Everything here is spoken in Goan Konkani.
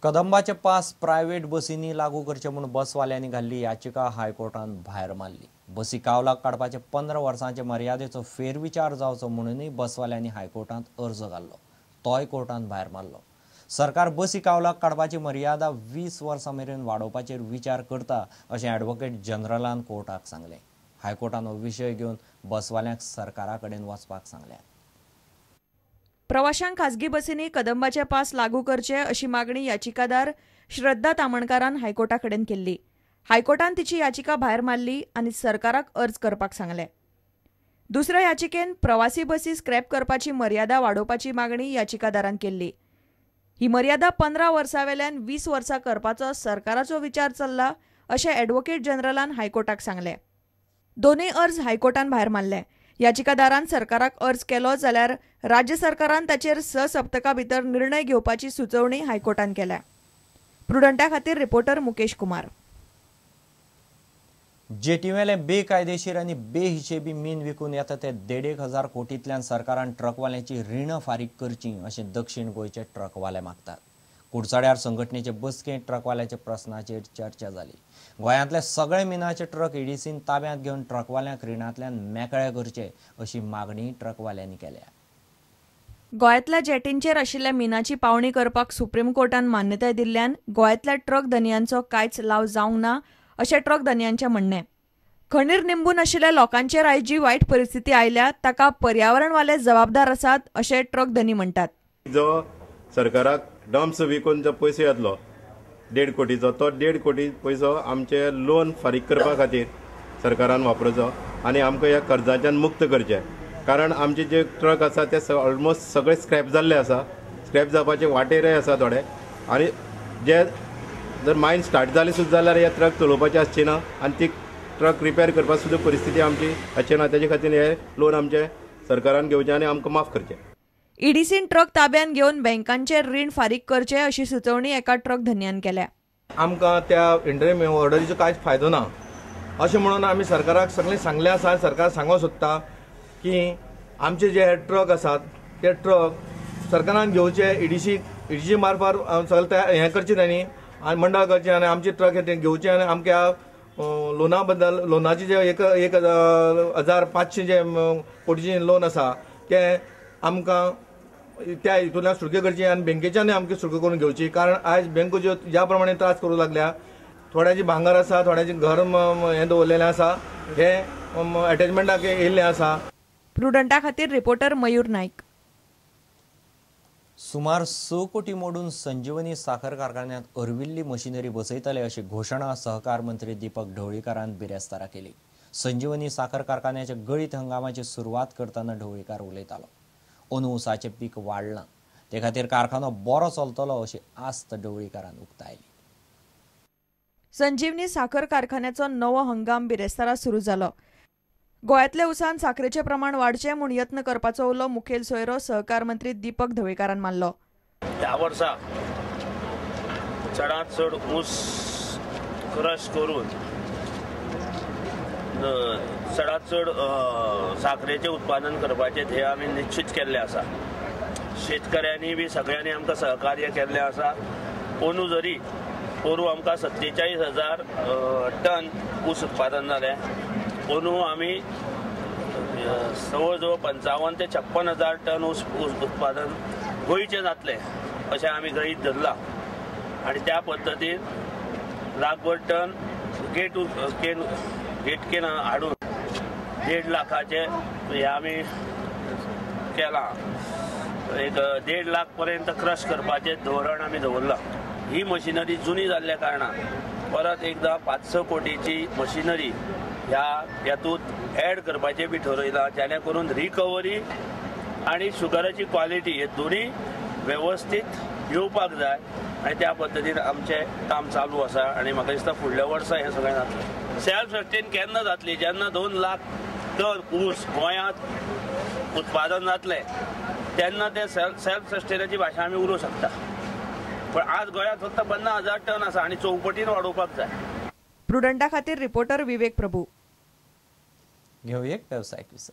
कदंबाचे पास प्रायव्हेट बसींनी लागू करचे म्हूण बसवाल्यांनी घाल्ली याचिका हायकोर्टान भायर मारली. बसी कावलाक काडपाचे 15 वर्सांचे मर्यादेचो फेरविचार जावचो म्हणूनय बसवाल्यांनी हायकोर्टांत अर्ज घाल्लो, तोय कोर्टान भायर मारलो. सरकार बसी कावलाक काडपाची मर्यादा 20 वर्सां मेरेन वाडोवपाचेर विचार करता अशें ॲडव्होकेट जनरलान कोर्टाक सांगलें. हायकोर्टान हो विशय घेवन बसवाल्यांक सरकारा कडेन वचपाक सांगलें. प्रवाशांक खाजगी बसींनी कदंबाचे पास लागू करचे अशी मागणी याचिकादार श्रद्धा तामणकारान हायकोर्टा कडेन केल्ली. हायकोर्टान तिची याचिका भायर मारली आनी सरकाराक अर्ज करपाक सांगलें. दुसऱ्या याचिकेन प्रवासी बसी स्क्रॅप करपाची मर्यादा वाडोवपाची मागणी याचिकादारान केल्ली. ही मर्यादा 15 वर्सां वेल्यान 20 वर्सां करपाचो सरकाराचो विचार चल्ला अशें ॲडव्होकेट जनरलान हायकोर्टाक सांगलें. दोनूय अर्ज हायकोर्टान भायर मारले. याचिकादारान सरकाराक अर्ज केलो जाल्यार राज्य सरकारान ताचेर 6 सप्तकां भितर निर्णय घेवपाची सुचोवणी हायकोर्टान केल्या. प्रुडंटा खातीर रिपोर्टर मुकेश कुमार. जेटीवेले बेकायदेशीर आनी बेहिशेबी मीन विकून येता ते 1,500 कोटींतल्यान सरकारान ट्रकवाल्यांची रिणां फारीक करचीं अशें दक्षिण गोंयचे ट्रकवाले मागतात. कुडचड्यार संघटनेचे बसकेंत ट्रकवाल्याच्या प्रस्नाचेर चर्चा जाली. गोंयांतले सगळे मिनाचे ट्रक ईडीसीन ताब्यांत घेवन ट्रकवाल्यांक रिणांतल्यान मेकळे करचे अशी मागणी ट्रकवाल्यांनी केल्या. गोंयांतल्या जेटींचेर आशिल्ल्या मिनाची पावणी करपाक सुप्रीम कोर्टान मान्यताय दिल्ल्यान गोंयांतल्या ट्रक धनयांचो कांयच लाव जावंक ना अशें ट्रक धनयांचें म्हणणें. खणीर निंबून आशिल्ल्या लोकांचेर आयज जी वायट परिस्थिती आयल्या ताका पर्यावरणवाले जबाबदार आसात अशें ट्रक धनी म्हणटात. जो सरकाराक डम्प्स विकून जो पयसो येतलो 1.5 कोटीचो, तो 1.5 कोटी पयसो आमचे लोन फारीक करपा खातीर सरकारान वापरचो आनी आमकां ह्या कर्जाच्यान मुक्त करचें. कारण आमचे जे ट्रक आसा ते ऑलमोस्ट सगळे स्क्रॅप जाल्ले आसा, स्क्रॅप जावपाचे वाटेरय आसा थोडे, आनी जे जर मायन स्टार्ट जाली सुद्दां जाल्यार हे ट्रक चलोवपाचे आसचे ना आनी ती ट्रक रिपेर करपाक सुद्दां परिस्थिती आमची आसची ना. तेजे खातीर हे लोन आमचे सरकारान घेवचें आनी आमकां माफ करचें. ईडीसीन ट्रक ताब्यांत घेवन बँकांचे रीण फारीक करचें अशी सुचोवणी एका ट्रक धनयान केल्या. आमकां त्या इंटरीम ऑर्डरीचो कांयच फायदो ना अशें म्हणून आमी सरकाराक सगळें सांगलें आसा. सरकार सांगूंक सोदता की आमचे जे ट्रक आसात ते ट्रक सरकारान घेवचे, ईडीसी मार्फत सगळें हें करचें तांणी आनी मंडळ करचें आनी आमचे ट्रक हे घेवचे आनी आमकां लोना बद्दल लोनाचे जे 1,500 जे कोटीचे लोन आसा ते आमकां त्या हितूंतल्यान सुटके करची आनी बँकेच्यानूय आमकां सुटके करून घेवची. कारण आयज बँको ज्यो ज्या प्रमाणे त्रास करूंक लागल्या, थोड्यांची भांगर आसा, थोड्यांचें घर हें दवरलेलें आसा, हें एटेचमेंटाक येयल्लें आसा. प्रुडंटा खातीर रिपोर्टर मयूर नाईक. सुमार 6 कोटी मोडून संजीवनी साखर कारखान्यांत अर्विल्ली मशिनरी बसयतले अशी घोशणा सहकार मंत्री दीपक ढवळीकारान बिरेस्तारा केली. संजीवनी साखर कारखान्याच्या गळीत हंगामाची सुरवात करतना ढवळीकार उलयतालो. अंदू ऊसाचें पीक वाडलां ते खातीर कारखानो बरो चलतलो अशी आस्त ढवळीकारान उक्तायली. संजीवनी साखर कारखान्याचो नवो हंगाम बिरेस्तारा सुरू जालो. गोंयांतल्या उसान साखरेचें प्रमाण वाडचें म्हूण यत्न करपाचो उलो मुखेल सोयरो सहकार मंत्री दीपक ढवळीकारान मारलो. ह्या वर्सा चडांत चड ऊस क्रश करून चडांत चड साखरेचें उत्पादन करपाचें ध्येय आमी निश्चित केल्लें आसा. शेतकऱ्यांनी बी सगळ्यांनी आमकां सहकार्य केल्लें आसा. अंदू जरी पोरूं आमकां 47,000 टन ऊस उत्पादन जालें, अंदू आमी जवळ जवळ 55 ते 56,000 टन ऊस उत्पादन गोंयचें जातलें अशें आमी गृहीत धरलां आनी त्या पद्दतीन लाखभर टन गेट केन हाडून 1.5 लाखाचें हें आमी केलां. एक 1.5 लाख पर्यंत क्रश करपाचें धोरण आमी दवरलां. ही मशिनरी जुनी जाल्ल्या कारणान परत एकदां 5-6 कोटीची मशिनरी ह्या हातूंत एड करपाचें बी ठरयलां, जेणे करून रिकवरी आनी शुगराची क्वॉलिटी हे दोनूय वेवस्थीत येवपाक जाय आनी त्या पद्दतीन आमचें काम चालू आसा आनी म्हाका दिसता फुडल्या वर्सा हें सगळें जातलें. सेल्फ सस्टेन केन्ना जातली? जेन्ना 2 लाख टन ऊस गोंयांत उत्पादन जातलें तेन्ना ते सेल्फ सस्टेनाची भाशा आमी उलोवंक शकता. पण आज गोंयांत फक्त 50,000 टन आसा आनी चौपटीन वाडोवपाक जाय. प्रुडंटा खातीर रिपोर्टर विवेक प्रभू. घेवया एक वेवसायीक विसव.